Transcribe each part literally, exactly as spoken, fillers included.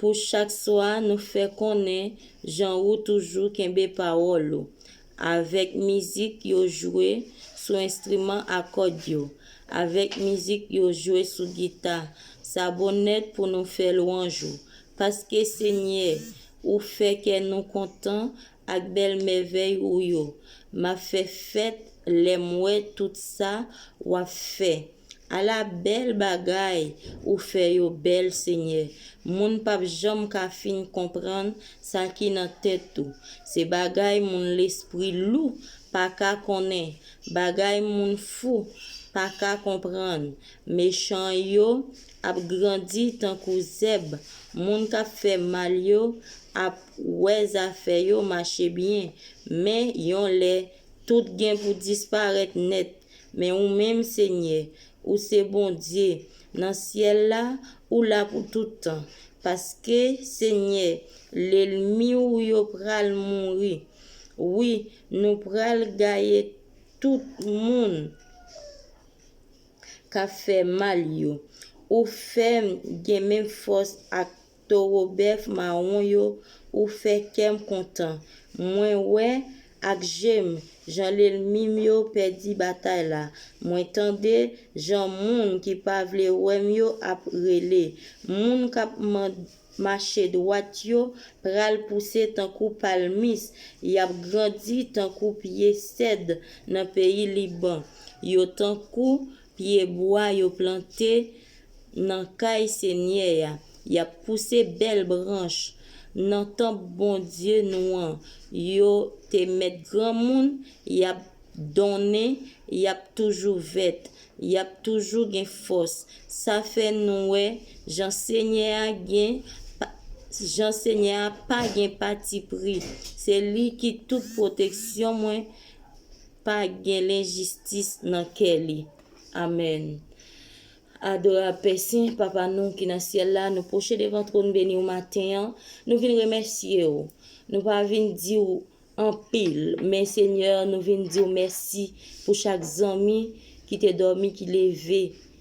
Pou chak swa nou fè konnen jan ou toujou kenbe pawòl ou, avèk mizik yo jwe sou enstriman a kòd yo, avèk mizik yo jwe sou gita. Sa bon nèt pou nou fè lwanj ou, paske Senyè, ou fè kè nou kontan ak bèl mèvèy ou yo. M ap fè fèt lè m wè tout sa w ap fè. Ala bèl bagay ou fè yo bèl, Senyè! Moun p ap janm ka fin konprann sa ki nan tèt ou. Se bagay moun lespri lou pa ka konnen, bagay moun fou pa ka konprann. Mechan yo ap grandi tankou zèb. Moun k ap fè mal yo ap wè zafè yo mache byen, men yon lè, tout gen pou disparèt nèt. Men ou menm, Senyè, ou se Bondye. Nan syèl la, ou la pou tout tan. Paske, Senyè, lènmi ou yo pral mouri. Wi, nou pral gaye tout moun k ap fè mal yo. Ou fè m gen menm fòs ak towo bèf mawon yo, ou fè kè m kontan. Mwen wè ak je m jan lènmi m yo pèdi batay la. Mwen tande jan moun ki pa vle wè m yo ap rele. Moun k ap man- mache dwat yo pral pouse tankou palmis, y ap grandi tankou pye sèd nan peyi Liban. Yo tankou pyebwa yo plante nan kay Senyè a, y ap pouse bèl branch. Nan tanp Bondye nou an, yo te mèt granmoun, y ap donnen, y ap toujou vèt, y ap toujou gen fòs. Sa fè nou wè jan Senyè a gen pa- jan Senyè a pa gen patipri. Se li ki tout pwoteksyon mwen, pa gen lenjistis nan kè li. Amèn. Adorab Pè Sen, Papa nou ki nan syèl la, nou pwoche devan twòn beni w maten an. Nou vin remèsye w. Nou pa vin di w anpil, men Senyè, nou vin di w mèsi pou chak zanmi ki te dòmi, ki leve.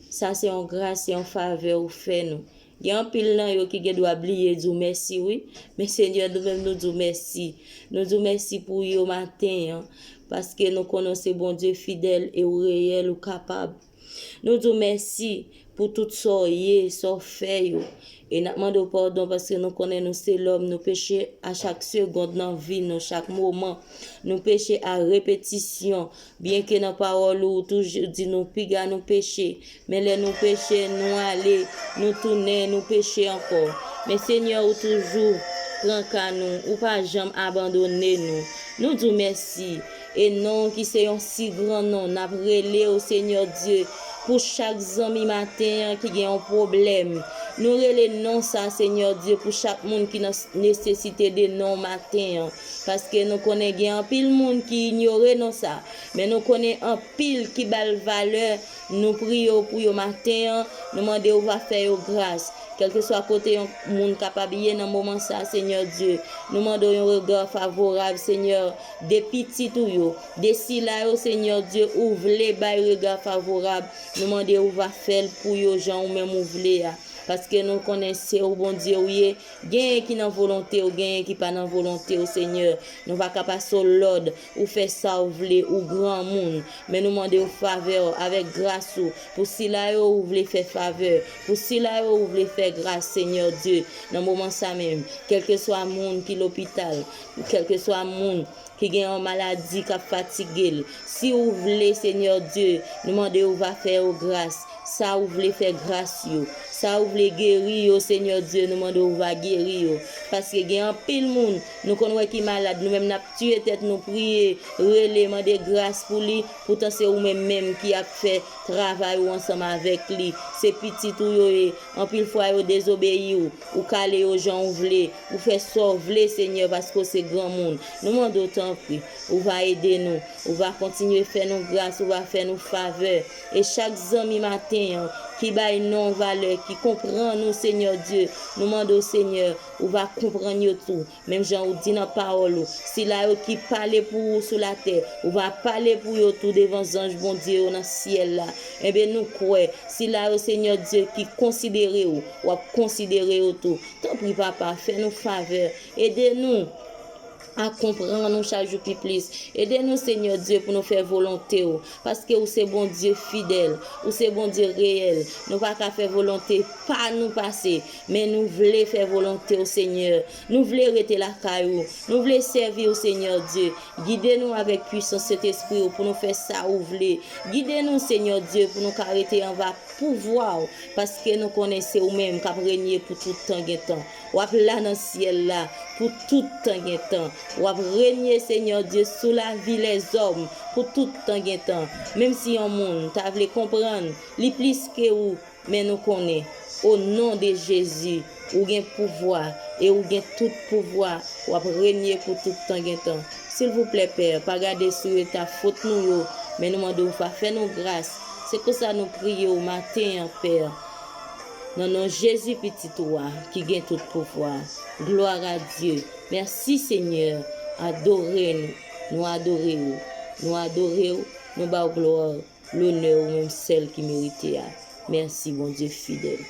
Sa se yon gras, se yon favè ou fè nou. Gen anpil nan yo ki gen dwa bliye di w mèsi, wi. Men Senyè, nou menm nou di w mèsi. Nou di w mèsi pou yo maten an, paske nou konnen w se Bondye fidèl e w reyèl, ou kapab. Nou di w mèsi pou tout sa w ye, sa w fè yo. E n ap mande w padon paske nou konnen nou se lòm, nou peche a chak segond nan vi nou, chak moman. Nou peche a repetisyon. Byenke nan pawòl ou, ou toujou di nou piga nou peche. Men lè nou peche, nou ale, nou tounen, nou peche ankò. Men Senyè, ou toujou pran ka nou, ou pa janm abandone nou. Nou di w mèsi. E non w ki se yon si gran non, n ap rele w, Senyè Dye, pou chak zanmi maten an ki gen yon pwoblèm. Nou rele non sa, Senyè Dye, pou chak moun ki nan s- nesesite de non w maten an. Paske nou konnen gen anpil moun ki inyore non sa. Men nou konnen anpil ki ba l valè. Nou priye w pou yo maten an. Nou mande w va fè yo gras. Kèlkeswa kote yon moun kapab ye nan moman sa, Senyè Dye, nou mande w yon rega favorab, Senyè, de pitit ou yo, de sila yo, Senyè Dye, ou vle bay rega favorab. Nou mande w va fè l pou yo jan ou menm ou vle a. Paske nou konnen se ou Bondye ou ye, genyen ki nan volonte w, genyen ki pa nan volonte w, Senyè. Nou pa ka pase w lòd, ou fè sa w vle, ou granmoun. Men nou mande w favè w avèk gras ou, pou sila yo ou vle fè favè, pou sila yo ou vle fè gras, Senyè Dye, nan moman sa menm, kèlkeswa moun ki lopital, kèlkeswa moun ki gen yon maladi k ap fatige l. Si ou vle, Senyè Dye, nou mande w va fè yo gras. Sa ou vle fè gras yo. Sa ou vle geri yo, Senyè Dye, nou mande w va geri yo. Paske gen anpil moun, nou konn wè ki malad, nou menm n ap tiye tèt nou, priye, rele, mande gras pou li, poutan se ou menm menm ki ap fè travay ou ansanm avèk li. Se pitit ou yo ye. Anpil fwa yo dezobeyi w. Ou kale yo jan ou vle. Ou fè sa w vle, Senyè, paske w se granmoun. Nou mande w tanpri, ou va ede nou. Ou va kontinye fè nou gras, ou va fè nou favè. E chak zanmi maten an ki bay non valè, ki konprann ou, Senyè Dye. Nou mande w, Senyè, ou va konprann yo tou. Menm jan ou di nan pawòl ou, sila yo ki pale pou ou sou latè, ou va pale pou yo tou devan zanj Bondye yo nan syèl la. Enben, nou kwè, sila yo, Senyè Dye, ki konsidere ou, w ap konsidere yo tou. Tanpri, Papa, fè nou favè, ede nou a konprann ou chak jou pi plis. Ede nou, Senyè Dye, pou nou fè volonte w, paske ou se Bondye fidèl, ou se Bondye reyèl. Nou pa ka fè volonte pa nou pase, men nou vle fè volonte w, Senyè. Nou vle rete lakay ou, nou vle sèvi w, Senyè Dye. Gide nou avèk pwisans Sentespri w pou nou fè sa ou vle. Gide nou, Senyè Dye, pou nou ka rete anba pouvwa w, paske nou konnen se ou menm k ap renye pou tout tan gen tan. W ap la nan syèl la pou tout tan gen tan. W ap renye, Senyè Dye, sou lavi lèzòm pou tout tan gen tan. Menm si yon moun ta vle konprann li plis ke ou, men nou konnen, o non de Jezi, ou gen pouvwa e ou gen tout pouvwa. W ap renye pou tout tan gen tan. Silvouplè, Pè, pa gade sou eta fot nou yo, men nou mande w va fè nou gras. Se konsa nou priye w maten an, Pè. Nan non Jezi, Pitit ou a, ki gen tout pouvwa. Glwa a Dye. Mèsi, Senyè. Adore nou. Nou adore w. Nou adore w. Nou ba w glwa, lonè, ou menm sèl ki merite a. Mèsi, Bondye fidèl.